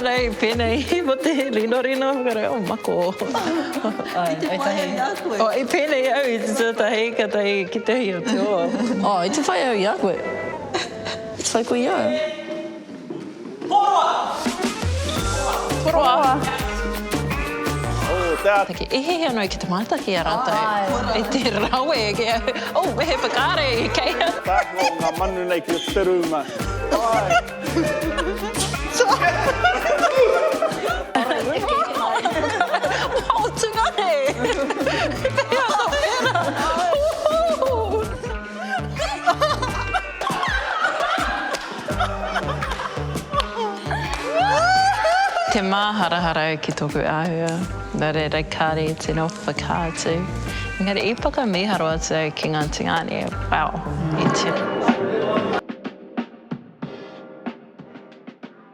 Rānei pēnei mo te rinorino, whakarau, oh mako. I te whai au i a koe. Oh, i pēnei au i te tuatahi, katahi ki te hi o te o. Oh, i te whai au i a koe. I te whai koe i a au. Poroa! Poroa! Oh, te ata. I hiahia anō ki te mātaki i a rātou. I te rawe ki a, oh, he whakaari kei a. Tākua o ngā manu nei ki te rūma. Ai. Wao tungane! Pehea tō pērā? Te māharahara au ki tōku āhua, nō reira kāre i tino whakaatu. Engari i whakamīharo atu au ki ngā tungāne, wow, i tino.